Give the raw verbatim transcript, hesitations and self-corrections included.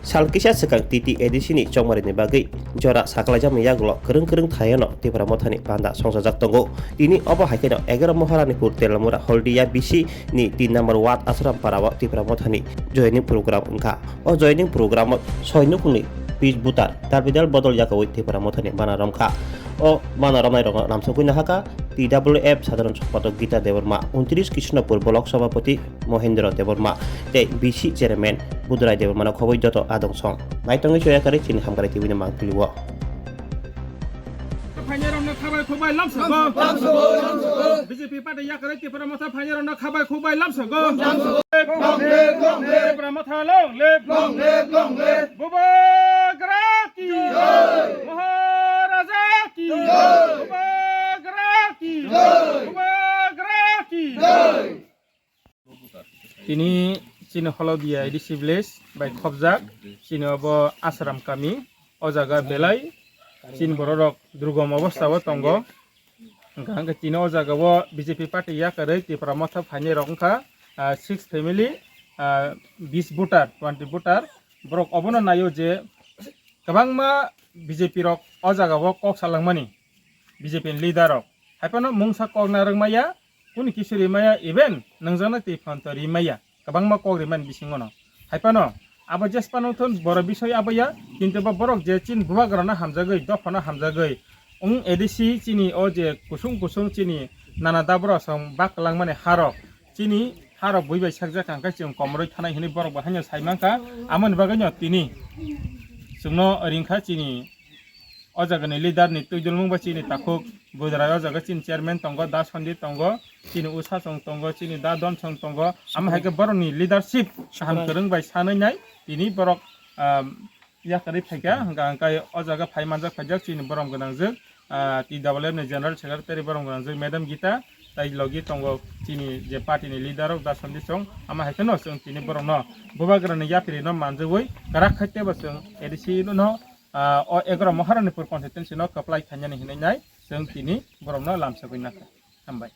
Sal kisa swkang T T A D C ni chongmarini bagwi jora sakhlaijakmani yagulo kwrwng kwrwng thaiono Tipra Mothani panda songchajak tongo. Tini obo hai kheno egaroh Maharanipur, Telamura, Holdia B C ni tin number ward Ashram Para o Tipra Mothani joining program wngkha. O joining program o soi nukhungni bis butar dal bidal bodol yakaui Tipra Mothani bana romkha. O bana romnai rokno lamsogwi nahakha T W F Sadharan Sompadak Gita Debbarma, untris Krishnapur Block Sabhapati Mohendra Debbarma tei B C Chairman Budrai Debbarmano khoboi joto adong song. Naitongwi choya kari chini Hamkrai T V ni mangpili o. Phainairokno khabai khubai lamsogo. B J P party yakarwi Tipra Motha phainairokno khabai khubai lamsogo. Tipra Motha long live. Bubagra ki. Maharaja ki. Bubagra ki. Bubagra ki. Tini chini Holodia A D C village bai khobjak, chini obo Ashram kami, o jaga belai chini bororok durgom obostha o tongo. Hwnkha hwnkhe tini o jaga o B J P party yakarwi Tipra Motha phainairok wngkha, ah, six family, ah, bis voter, twenty voter. Borok obono naio je kwbangma B J P rok o jaga o kok salangmani, B J P ni leader rok. Haiphano mungsa kok narwk maya, kuni kisu ri maya, even nungjaknai twi phano to ri maya. Kwbangma kok rimani bisingo no. Haiphano abo jesphano thun boro bisoi abo ya, kintu bo borok je chini bubagrano hamjagwi, dophano hamjagwi, wng A D C chini o je kusung kusung chini nana daborok song bak langmani harok, chini harok bui bai sakjak kha, hwnkhe chwng komorwi thanai hwnwi borok bo haino sai mankha. Amoni bagwino tini chwngno ringkha chini o jagani leader ni twidulmung bai chini takhuk Budrai, o jaga chini chairman tongo, Da Sondi tongo, chini Usasong tongo, chini Da Donsong tongo. Amo hai khe borokni leadership kaham kwrwng bai sanwi nai tini borok, ah, yakarwi phaikha, hwnkha hwnkhe o jaga phai manjak phaijak chini borom gwnangjwk, ah, T W F ni General Secretary borom gwnangjwk Madam Gita, tai logi tongo chini je party ni leader rok Da Sondi Song, amo hai kheno chwng tini borokno bubagrani yapirino manjagwi kwrak khai teibo chwng A D C no, ah, o egaroh Maharanipur constituency no kwplai khainani hinwi nai chwng tini borokno lamsogwi nakha. Hambai.